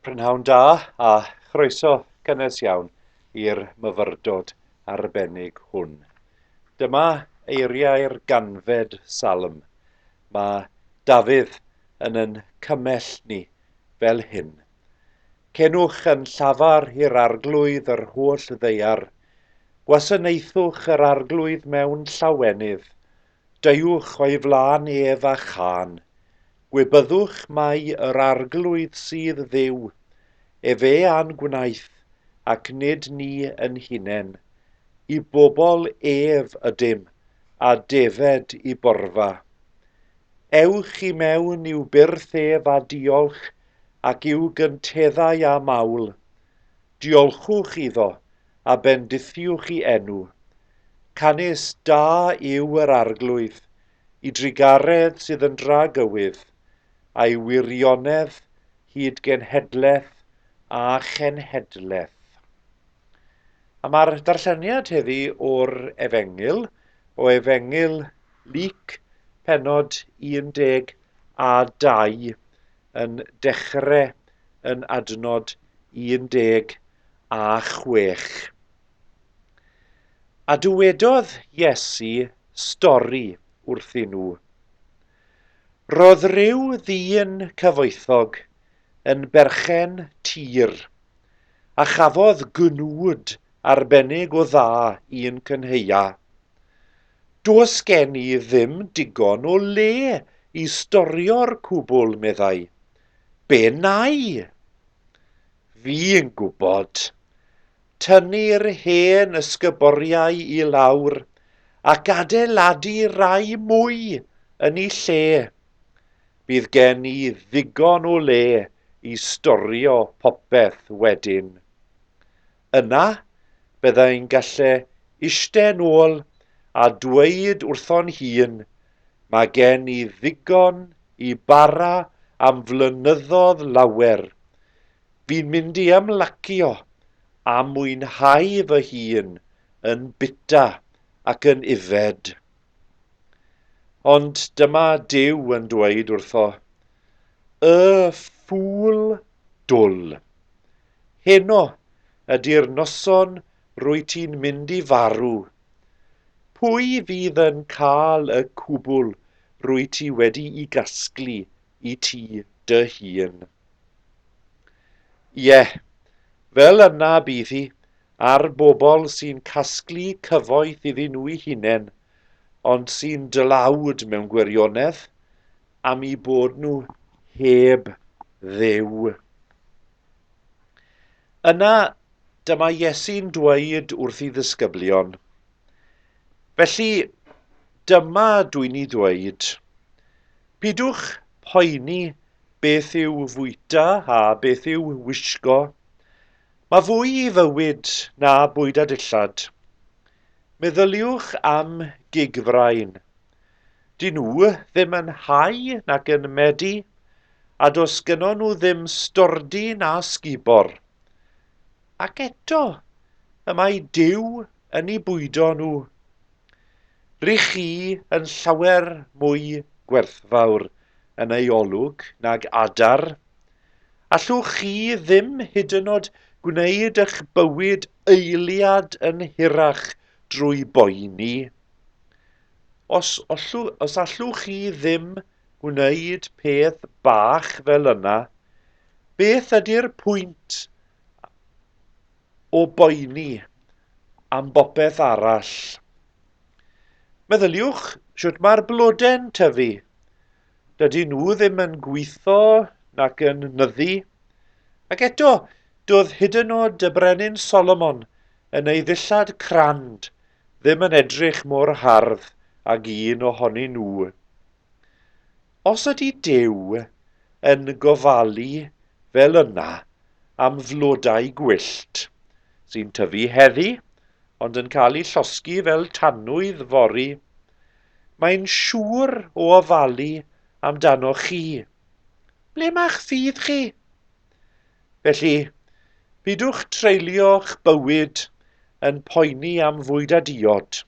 Prynhawn da a chroeso cynnes iawn i'r myfyrdod arbennig hwn. Dyma eiriau'r ganfed salm. Mae Dafydd yn yn cymell ni fel hyn. Cenwch yn llafar i'r Arglwydd yr holl ddaear. Gwasanaethwch yr Arglwydd mewn llawenydd. Deuwch o'i flaen ef a chân. Gwybyddwch mai yr Arglwydd sydd Dduw, efe a'n gwnaeth, ac nid ni yn hunain. I bobl ef ydym, a defed i borfa. Ewch i mewn i'w byrth ef a diolch, ac i'w gynteddau â mawl. Diolchwch iddo, a bendithiwch i enw. Canys da yw yr Arglwydd, i drugaredd sydd yn dragywydd, a'i wirionedd hyd genhedlaeth a chenhedlaeth. A mae'r darlleniad heddi o'r Efengyl, o Efengyl Luc, pennod 12, yn dechrau yn adnod 16. A dywedodd Iesu stori wrthyn nhw. Roedd rhyw ddyn cyfoethog yn berchen tir, a chafodd gnwd arbennig o dda un cynhaea. Does gen i ddim digon o le i storio'r cwbl, meddai. Be nai? Fi'n gwybod. Tynnu'r hen ysgyboriau i lawr ac adeiladu rai mwy yn eu lle. Bydd gen i ddigon o le i storio popeth wedyn. Yna, byddai'n gallu ishte nôl a dweud wrtho'n hun, 'Ma gen i ddigon i bara am flynyddodd lawer. Fi'n mynd i ymlacio a mwynhau fy hun yn bita ac yn yfed. Ond dyma Duw yn dweud wrtho, Y ffŵl dwl! Heno ydi'r noson rwyt ti'n mynd i farw. Pwy fydd yn cael y cwbl rwyt ti wedi'i gasglu i ti dy hun? Ie, fel yna bydd hi ar bobl sy'n casglu cyfoeth iddyn nhw'u hunain, ond sy'n dlawd mewn gwirionedd am eu bod nhw heb Dduw. Yna, dyma Iesu'n dweud wrth ei ddisgyblion, Felly, dyma dwi'n ei ddweud, pidwch poeni beth i'w fwyta a beth i'w wisgo. Mae fwy i fywyd na bwyd a dillad. Meddyliwch am gigfrain. Dyn nhw ddim yn hau nac yn medi, a does gynnon nhw ddim stordy na sgubor. Ac eto, y mae Duw yn eu bwydo nhw. Rych chi yn llawer mwy gwerthfawr yn ei olwg nag adar. Allwch chi ddim hyd yn oed gwneud eich bywyd eiliad yn hirach drwy boeni? Os, ollw, os allwch chi ddim gwneud peth bach fel yna, beth ydy'r pwynt o boeni am bopeth arall? Meddyliwch shwt mae'r blode'n tyfu. Dydyn nhw ddim yn gwitho nac yn nyddu. Ac eto, doedd hyd yn oed y brenin Solomon yn ei ddillad crand ddim yn edrych mor hardd ag un ohonyn nhw. Os ydy Duw yn gofalu fel yna am flodau gwyllt, sy'n tyfu heddi ond yn cael eu llosgi fel tanwydd fory, mae'n siŵr o ofalu amdanoch chi. Ble mae'ch ffydd chi? Felly, pidwch treulio'ch bywyd yn poeni am fwyd a diod.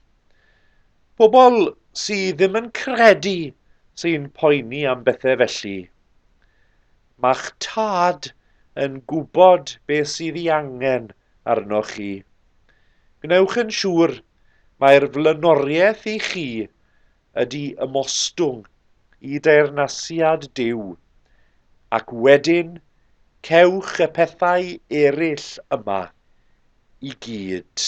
Pobl sydd ddim yn credu sy'n poeni am bethau felly. Mae'ch tad yn gwybod beth sydd ei angen arnoch chi. Gwnewch yn siŵr mai'r flaenoriaeth i chi ydy ymostwng i deyrnasiad Duw, ac wedyn cewch y pethau eraill yma i gyd.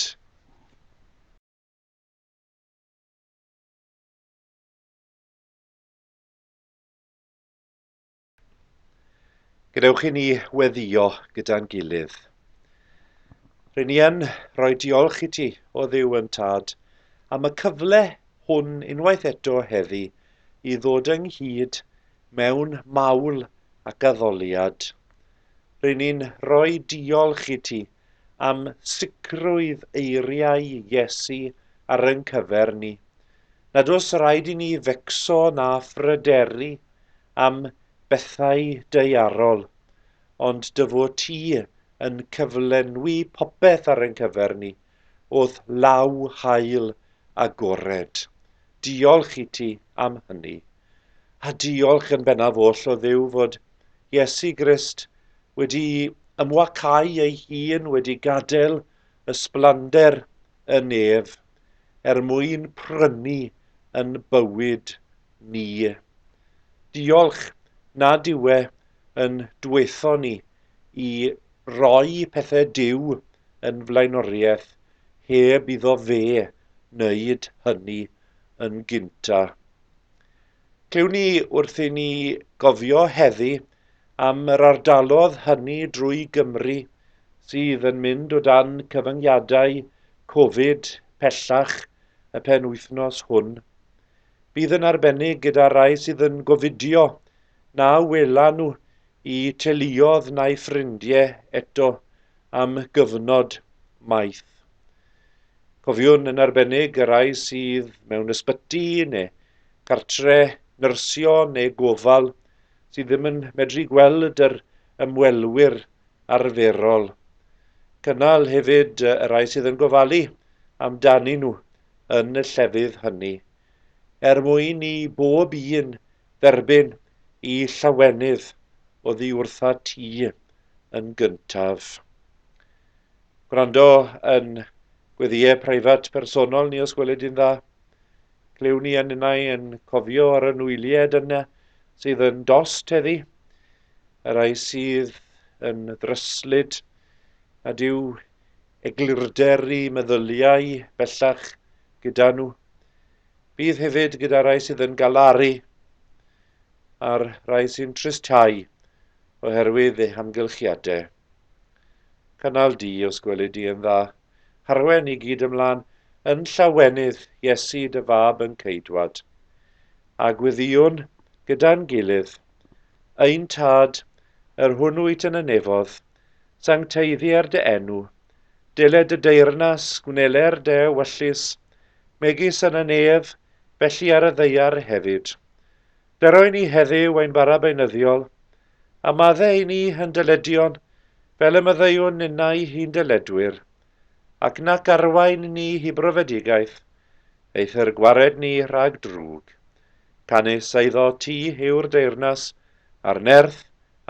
Gadewch i ni weddïo gyda'n gilydd. Rŷn ni yn rhoi diolch i ti, o Dduw yn Tad, am y cyfle hwn unwaith eto heddi i ddod ynghyd mewn mawl ac addoliad. Rŷn ni'n rhoi diolch i ti am sicrwydd eiriau Iesu ar ein cyfer ni, nad oes raid i ni fecso na phryderu am bethau daearol, ond dy fod ti yn cyflenwi popeth ar ein cyfer ni, o'th law hael agored. Diolch i ti am hynny. A diolch yn bennaf oll o Dduw fod Iesu Grist wedi ymwacáu ei hun, wedi gadael ysblander y nef, er mwyn prynu yn bywyd ni. Diolch nad yw e yn dwetho ni i roi pethau Duw yn flaenoriaeth heb iddo fe wneud hynny yn gynta. Clywn ni wrth i ni gofio heddi am yr ardalodd hynny drwy Gymru sydd yn mynd o dan cyfyngiadau Covid pellach y penwythnos hwn. Bydd yn arbennig gyda rai sydd yn gofidio na wela nhw i teuluodd na'i ffrindie eto am gyfnod maith. Cofiwn yn arbennig y rai sydd mewn ysbyty neu cartre nyrsio neu gofal sydd ddim yn medru gweld yr ymwelwyr arferol. Cynnal hefyd y rhai sydd yn gofalu amdanyn nhw yn y llefydd hynny, er mwyn i bob un dderbyn i llawenydd oddi wrtha ti yn gyntaf. Gwrando yn gweddïau preifat personol ni os gweled di'n dda. Clywn ni yn unau yn cofio ar y nwylied yna sydd yn dost heddi, y rhai sydd yn ddryslyd, nad yw eglurder i meddyliau bellach gyda nhw. Bydd hefyd gyda rhai sydd yn galaru a'r rhai sy'n tristhau oherwydd eu hamgylchiadau. Cynnal di, os gwelid di yn dda, harwen i gyd ymlaen yn llawenydd Iesu dy fab yn ceidwad. A gweddïwn gyda'n gilydd, Ein Tad, yr hwn wyt yn y nefodd, sancteiddier dy enw, deled dy deyrnas, gwneler dy ewyllys, megis yn y nef, felly ar y ddaear hefyd. Dyroi ni heddiw ein bara beunyddiol, a maddau i ni yn dyledion, fel y maddeuwn ninnau i'n dyledwyr, ac nac arwain ni i brofedigaeth, eithr gwared ni rhag drwg. Canys eiddo ti yw'r deyrnas, a'r nerth,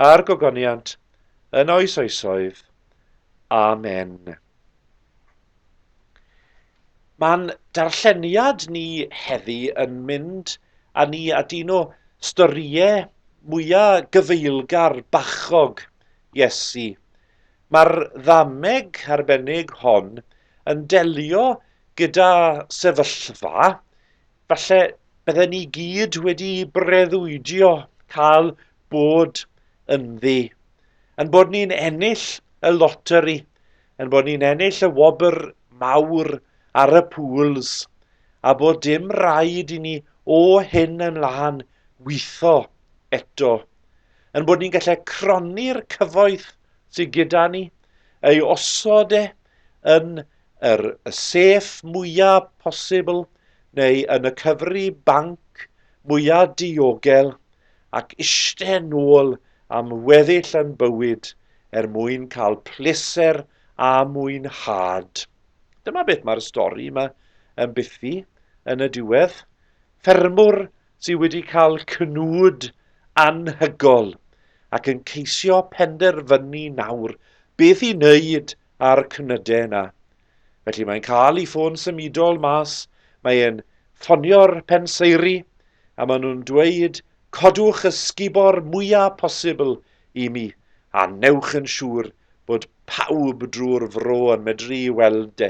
a'r gogoniant, yn oes oesoedd. Amen. Mae'n darlleniad ni heddi yn mynd â ni at un o storïau mwyaf gyfeillgar bachog Iesu. Mae'r ddameg arbennig hon yn delio gyda sefyllfa falle bydden ni gyd wedi breuddwydio cael bod ynddi. Yn bod ni'n ennill y loteri, yn bod ni'n ennill y wobr mawr ar y pools, a bod dim rhaid i ni o hyn ymlaen weitho eto. Yn bod ni'n gallu croni'r cyfoeth sydd gyda ni, ei osod e yn yr y sêff mwyaf posibl neu yn y cyfri banc mwyaf diogel ac iste nôl am weddill yn bywyd er mwyn cael pleser a mwynhad. Dyma beth mae'r stori yma yn bythu yn y diwedd. Ffermwr sydd wedi cael cnwd anhygol. ac yn ceisio penderfynu nawr beth i wneud â'r cnydau yna. Felly mae'n cael ei ffôn symudol mas, mae e'n ffonio'r penseiri, a maen nhw'n dweud, codwch y sgubor mwyaf posibl i mi, a newch yn siŵr bod pawb drwy'r fro yn medru i weld e,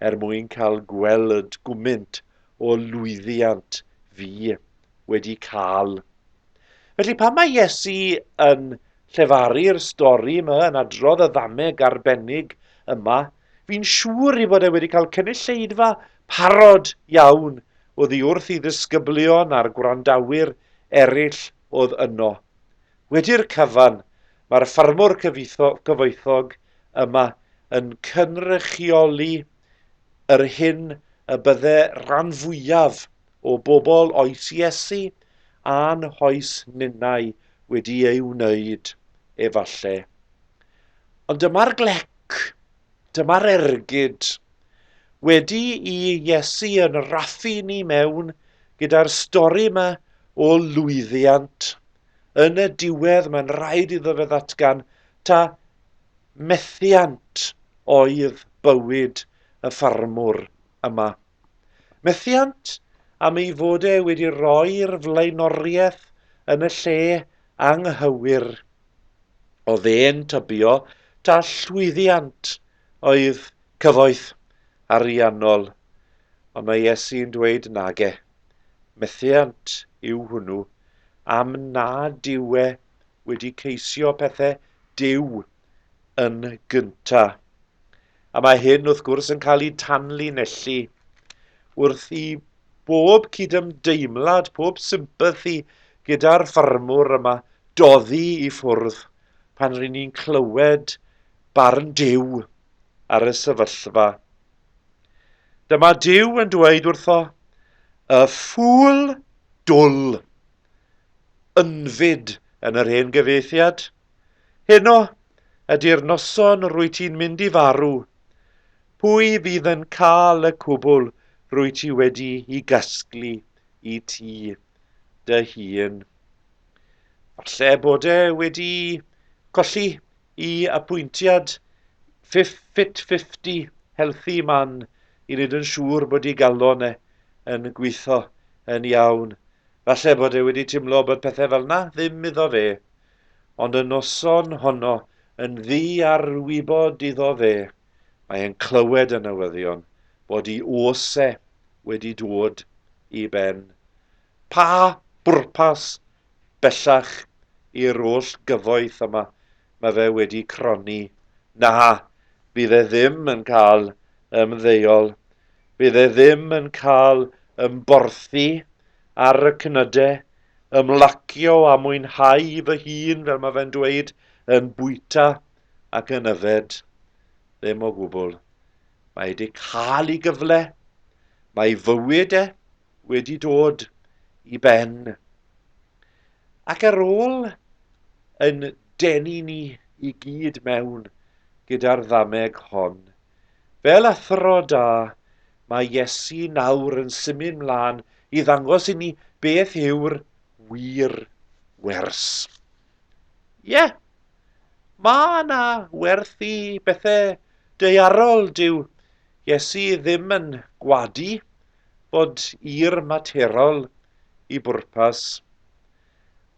er mwyn cael gweld gwmynt o lwyddiant fi wedi cael. Felly pan mae Iesu yn llefaru'r stori yma, yn adrodd y ddameg arbennig yma, fi'n siŵr ei fod e wedi cael cynulleidfa parod iawn oddi wrth ei ddisgyblion a'r gwrandawyr eraill oedd yno. Wedi'r cyfan, mae'r ffarmwr cyfoethog yma yn cynrychioli yr hyn y bydde rhan fwyaf o bobl oes Iesu a'n hoes ninnau wedi ei wneud, efalle. Ond dyma'r glec, dyma'r ergyd. Wedi i Iesu yn raffu ni mewn gyda'r stori yma o lwyddiant, yn y diwedd mae'n rhaid iddo fe ddatgan ta methiant oedd bywyd y ffarmwr yma. Methiant am ei fod e wedi rhoi'r flaenoriaeth yn y lle anghywir. Oedd e'n tybio ta llwyddiant oedd cyfoeth ariannol. Ond mae Iesu'n dweud nage. Methiant yw hwnnw am nad yw e wedi ceisio pethau Duw yn gynta. A mae hyn, wrth gwrs, yn cael ei tanlinellu wrth i bob cydymdeimlad, pob sympathy gyda'r ffarmwr yma doddi i ffwrdd pan ry'n ni'n clywed barn Duw ar y sefyllfa. Dyma Duw yn dweud wrtho, y ffŵl dwl, ynfyd yn yr hen gyfieithiad. Heno ydy'r noson rwyt ti'n mynd i farw. Pwy fydd yn cael y cwbl rwyt ti wedi i gasglu i ti dy hun? Falle bod e wedi colli i apwyntiad Fit 50 Healthy Man i wneud yn siŵr bod ei galon e yn gweithio yn iawn. Falle bod e wedi timlo bod pethau fel 'na ddim iddo fe. Ond y noson honno, yn ddi-arwybod iddo fe, mae e'n clywed y newyddion bod i oes e wedi dod i ben. Pa bwrpas bellach i'r oll gyfoeth yma mae fe wedi cronni? Na, fydd e ddim yn cael ymddeol. Fydd e ddim yn cael ymborthi ar y cnyde ymlacio a mwynhau fy hun, fel mae fe'n dweud, yn bwyta ac yn yfed. Ddim o gwbl. Mae wedi cael ei gyfle. Mae fywyd e wedi dod i ben. Ac ar ôl yn denu ni i gyd mewn gyda'r ddameg hon, fel athro da, Mae Iesu nawr yn symud mlaen i ddangos i ni beth yw'r wir wers. Ie, yeah, mae yna werth i bethau daearol, dyw Iesu ddim yn gwadu bod i'r materol i bwrpas.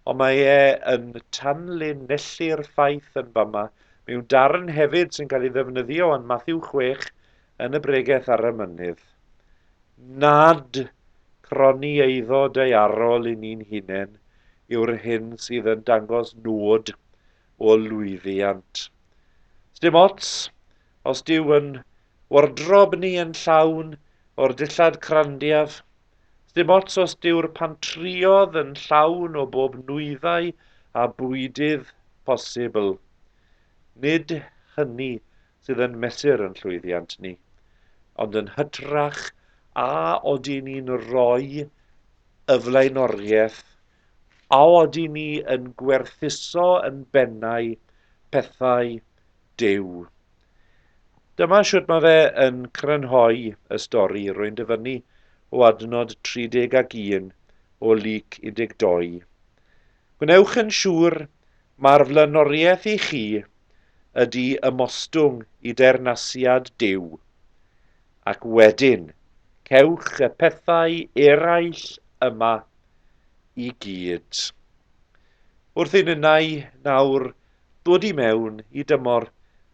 Ond mae e yn tanlinellu'r ffaith yn fama mewn darn hefyd sy'n cael ei ddefnyddio yn Matthew 6 yn y bregeth ar y mynydd, nad cronni eiddo daearol i ni'n hunain yw'r hyn sydd yn dangos nod o lwyddiant. Sdim ots os dyw yn wardrob ni yn llawn o'r dillad crandiaf, sdim ots os dyw'r pantriodd yn llawn o bob nwyddau a bwydydd posibl. Nid hynny sydd yn mesur yn llwyddiant ni, ond yn hytrach a odyn ni'n rhoi y flaenoriaeth, a odyn ni yn gwerthuso yn bennau pethau Duw. Dyma shwt mae fe yn crynhoi y stori, rwy'n dyfynnu o adnod 31 o Luc 12. Gwnewch yn siŵr Mae'r flaenoriaeth i chi ydy ymostwng i deyrnasiad Duw, ac wedyn cewch y pethau eraill yma i gyd. Wrth i ninnau nawr ddod i mewn i dymor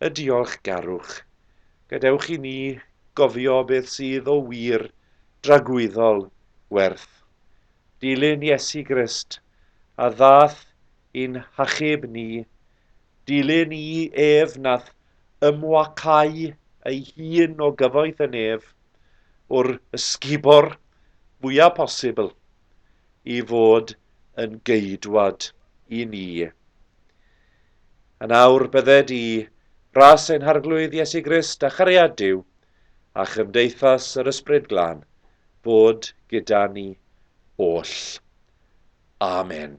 y diolchgarwch, gadewch i ni gofio beth sydd o wir dragwyddol werth. Dilyn Iesu Grist a ddath i'n hachub ni, dilyn i ef nath ymwacau ei hun o gyfoeth y nef, o'r ysgubor fwyaf posibl, i fod yn geidwad i ni. A nawr bydded i ras ein Harglwydd Iesu Grist a chariad Duw a chymdeithas yr Ysbryd Glân fod gyda ni oll. Amen.